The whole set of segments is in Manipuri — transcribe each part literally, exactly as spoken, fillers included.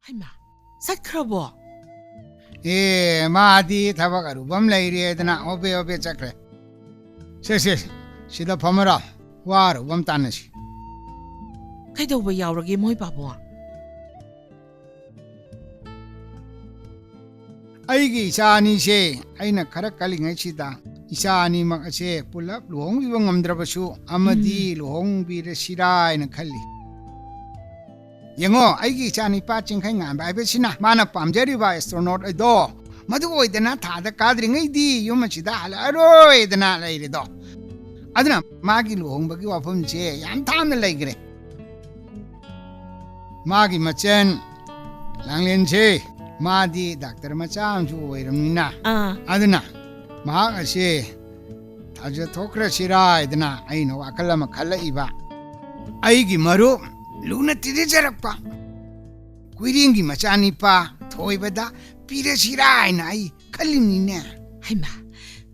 ꯍꯩꯃꯥ, ꯆꯠꯈ꯭ꯔꯕꯣ? ꯑꯦ, ꯃꯥꯗꯤ ꯊꯕꯛ ꯑꯔꯨꯕ ꯑꯃ ꯂꯩꯔꯦꯗꯅ ꯍꯣꯕꯦ ꯍꯣꯕꯦ ꯆꯠꯈ꯭ꯔꯦ꯫ ꯁꯦ, ꯁꯦ, ꯁꯤꯗ ꯐꯝꯃꯔꯣ꯫ ꯋꯥ ꯑꯔꯨꯕ ꯑꯃ ꯇꯥꯟꯅꯁꯤ꯫ ꯀꯩꯗꯧꯕ ꯌꯥꯎꯔꯒꯦ ꯃꯣꯏ ꯄꯥꯕꯨꯡ? ꯑꯩꯒꯤ ꯏꯆꯥ ꯑꯅꯤꯁꯦ ꯑꯩꯅ ꯈꯔ ꯀꯜꯂꯤꯉꯩꯁꯤꯗ ꯏꯆꯥ ꯑꯅꯤꯃꯛ ꯑꯁꯦ ꯄꯨꯂꯞ ꯂꯨꯍꯣꯡꯕꯤꯕ ꯉꯝꯗ꯭ꯔꯕꯁꯨ ꯑꯃꯗꯤ ꯎꯝ꯫ ꯂꯨꯍꯣꯡꯕꯤꯔꯁꯤꯔꯥ ꯍꯥꯏꯅ ꯈꯜꯂꯤ꯫ ꯌꯦꯡꯉꯣ, ꯑꯩꯒꯤ ꯏꯆꯥ ꯅꯤꯄꯥ ꯆꯤꯡꯈꯩ ꯉꯥꯟꯕ ꯍꯥꯏꯕꯁꯤꯅ ꯃꯥꯅ ꯄꯥꯝꯖꯔꯤꯕ ꯑꯦꯁꯇ꯭ꯔꯣꯅꯣꯠ ꯑꯗꯣ ꯃꯗꯨ ꯑꯣꯏꯗꯅ ꯊꯥꯗ ꯀꯥꯗ꯭ꯔꯤꯉꯩꯗꯤ ꯌꯨꯝ ꯑꯁꯤꯗ ꯍꯜꯂꯛꯑꯔꯣꯏꯗꯅ ꯂꯩꯔꯦꯗꯣ꯫ ꯑꯗꯨꯅ ꯃꯥꯒꯤ ꯂꯨꯍꯣꯡꯕꯒꯤ ꯋꯥꯐꯝꯁꯦ ꯌꯥꯝ ꯊꯥꯞꯅ ꯂꯩꯈ꯭ꯔꯦ꯫ ꯃꯥꯒꯤ ꯃꯆꯟ ꯂꯥꯡꯂꯦꯟꯁꯦ, ꯃꯥꯗꯤ ꯗꯥꯛꯇꯔ ꯃꯆꯥ ꯑꯃꯁꯨ ꯑꯣꯏꯔꯕꯅꯤꯅ, ꯑꯥ꯫ ꯑꯗꯨꯅ ꯃꯍꯥꯛ ꯑꯁꯤ ꯊꯥꯖꯊꯣꯛꯈ꯭ꯔꯁꯤꯔꯥ ꯍꯥꯏꯗꯅ ꯑꯩꯅ ꯋꯥꯈꯜ ꯑꯃ ꯈꯜꯂꯛꯏꯕ꯫ ꯑꯩꯒꯤ ꯃꯔꯨꯞ ꯂꯨꯅ ꯇꯤꯟꯅꯖꯔꯛꯄ ꯀꯨꯏꯔꯦꯡꯒꯤ ꯃꯆꯥꯅꯤꯄꯥ ꯊꯣꯏꯕꯗ ꯄꯤꯔꯁꯤꯔꯥ ꯍꯥꯏꯅ ꯑꯩ ꯈꯜꯂꯤꯕꯅꯤꯅꯦ꯫ ꯍꯩꯃꯥ,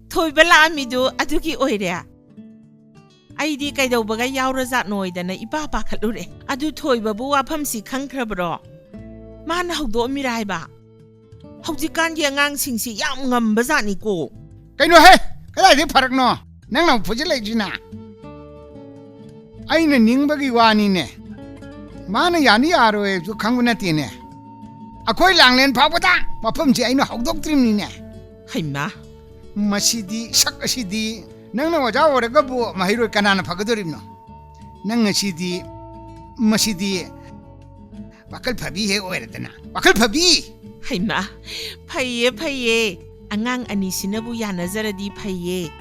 ꯊꯣꯏꯕ ꯂꯥꯛꯑꯝꯃꯤꯗꯨ ꯑꯗꯨꯒꯤ ꯑꯣꯏꯔꯦ? ꯑꯩꯗꯤ ꯀꯩꯗꯧꯕꯒ ꯌꯥꯎꯔꯖꯥꯠꯅꯣꯏꯗꯅ ꯏꯄꯥ ꯄꯥꯈꯠꯂꯨꯔꯦ꯫ ꯑꯗꯨ ꯊꯣꯏꯕꯕꯨ ꯋꯥꯐꯝꯁꯤ ꯈꯪꯈ꯭ꯔꯕ꯭ꯔꯣ? ꯃꯥꯅ ꯍꯧꯗꯣꯛꯑꯝꯃꯤꯔꯥ ꯍꯥꯏꯕ? ꯍꯧꯖꯤꯛꯀꯥꯟꯒꯤ ꯑꯉꯥꯡꯁꯤꯡꯁꯤ ꯌꯥꯝ ꯉꯝꯕ ꯖꯥꯠꯅꯤꯀꯣ꯫ ꯀꯩꯅꯣꯍꯦ? ꯀꯗꯥꯏꯗꯒꯤ ꯐꯔꯛꯅꯣ? ꯅꯪꯅ ꯑꯃꯨꯛ ꯐꯨꯖꯤꯜꯂꯛꯏꯁꯤꯅ? ꯑꯩꯅ ꯅꯤꯡꯕꯒꯤ ꯋꯥꯅꯤꯅꯦ꯫ ꯃꯥꯅ ꯌꯥꯅꯤ ꯌꯥꯔꯣꯏꯁꯨ ꯈꯪꯕ ꯅꯠꯇꯦꯅꯦ꯫ ꯑꯩꯈꯣꯏ ꯂꯥꯡꯂꯦꯟ ꯐꯥꯎꯕꯗ ꯃꯐꯝꯁꯤ ꯑꯩꯅ ꯍꯧꯗꯣꯛꯇ꯭ꯔꯤꯕꯅꯤꯅꯦ꯫ ꯍꯩꯃꯥ! ꯃꯁꯤꯗꯤ, ꯁꯛ ꯑꯁꯤꯗꯤ, ꯅꯪꯅ ꯑꯣꯖꯥ ꯑꯣꯏꯔꯒꯕꯨ ꯃꯍꯩꯔꯣꯏ ꯀꯅꯥꯅ ꯐꯒꯗꯣꯔꯤꯕꯅꯣ? ꯅꯪ ꯑꯁꯤꯗꯤ, ꯃꯁꯤꯗꯤ ꯋꯥꯈꯜ ꯐꯕꯤ ꯍꯦꯛ ꯑꯣꯏꯔꯗꯅ꯫ ꯋꯥꯈꯜ ꯐꯕꯤ! ꯍꯩꯃꯥ! ꯐꯩꯌꯦ, ꯐꯩꯌꯦ꯫ ꯑꯉꯥꯡ ꯑꯅꯤꯁꯤꯅꯕꯨ ꯌꯥꯅꯖꯔꯗꯤ ꯐꯩꯌꯦ꯫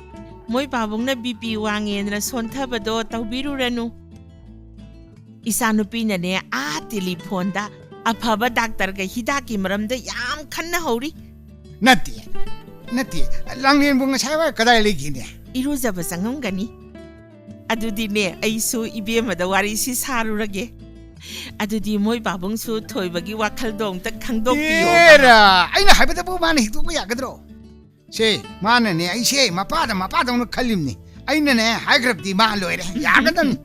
ꯃꯣꯏ ꯄꯥꯕꯨꯡꯅ BP ꯋꯥꯡꯉꯦꯅ ꯁꯣꯟꯊꯕꯗꯣ ꯇꯧꯕꯤꯔꯨꯔꯅꯨ꯫ ꯏꯆꯥꯅꯨꯄꯤꯅꯅꯦ, ꯑꯥ ꯇꯦꯂꯤꯐꯣꯟꯗ ꯑꯐꯕ ꯗꯥꯛꯇꯔꯒ ꯍꯤꯗꯥꯛꯀꯤ ꯃꯔꯝꯗ ꯌꯥꯝ ꯈꯟꯅꯍꯧꯔꯤ꯫ ꯅꯠꯇꯦ, ꯅꯠꯇꯦ, ꯂꯥꯡꯂꯦꯟꯕꯨ ꯉꯁꯥꯏ ꯋꯥꯏ ꯀꯗꯥꯏ ꯂꯩꯈꯤꯅꯦ? ꯏꯔꯨꯖꯕ ꯆꯪꯉꯝꯒꯅꯤ꯫ ꯑꯗꯨꯗꯤꯅꯦ, ꯑꯩꯁꯨ ꯏꯕꯦꯝꯃꯗ ꯋꯥꯔꯤꯁꯤ ꯁꯥꯔꯨꯔꯒꯦ꯫ ꯑꯗꯨꯗꯤ ꯃꯣꯏ ꯄꯥꯕꯨꯡꯁꯨ ꯊꯣꯏꯕꯒꯤ ꯋꯥꯈꯜꯗꯣ ꯑꯝꯇ ꯈꯪꯗꯣꯛꯄꯤꯌꯣ꯫ ꯑꯦꯔꯥ, ꯑꯩꯅ ꯍꯥꯏꯕꯗꯕꯨ ꯃꯥꯅ ꯍꯤꯛꯇꯣꯛꯄ ꯌꯥꯒꯗ꯭ꯔꯣ? ꯁꯦ, ꯃꯥꯅꯅꯦ ꯑꯩꯁꯦ ꯃꯄꯥꯗ ꯃꯄꯥꯗꯧꯅ ꯈꯜꯂꯤꯕꯅꯤ꯫ ꯑꯩꯅꯅꯦ ꯍꯥꯏꯈ꯭ꯔꯕꯗꯤ ꯃꯥ ꯂꯣꯏꯔꯦ, ꯌꯥꯒꯗꯕꯅꯤ꯫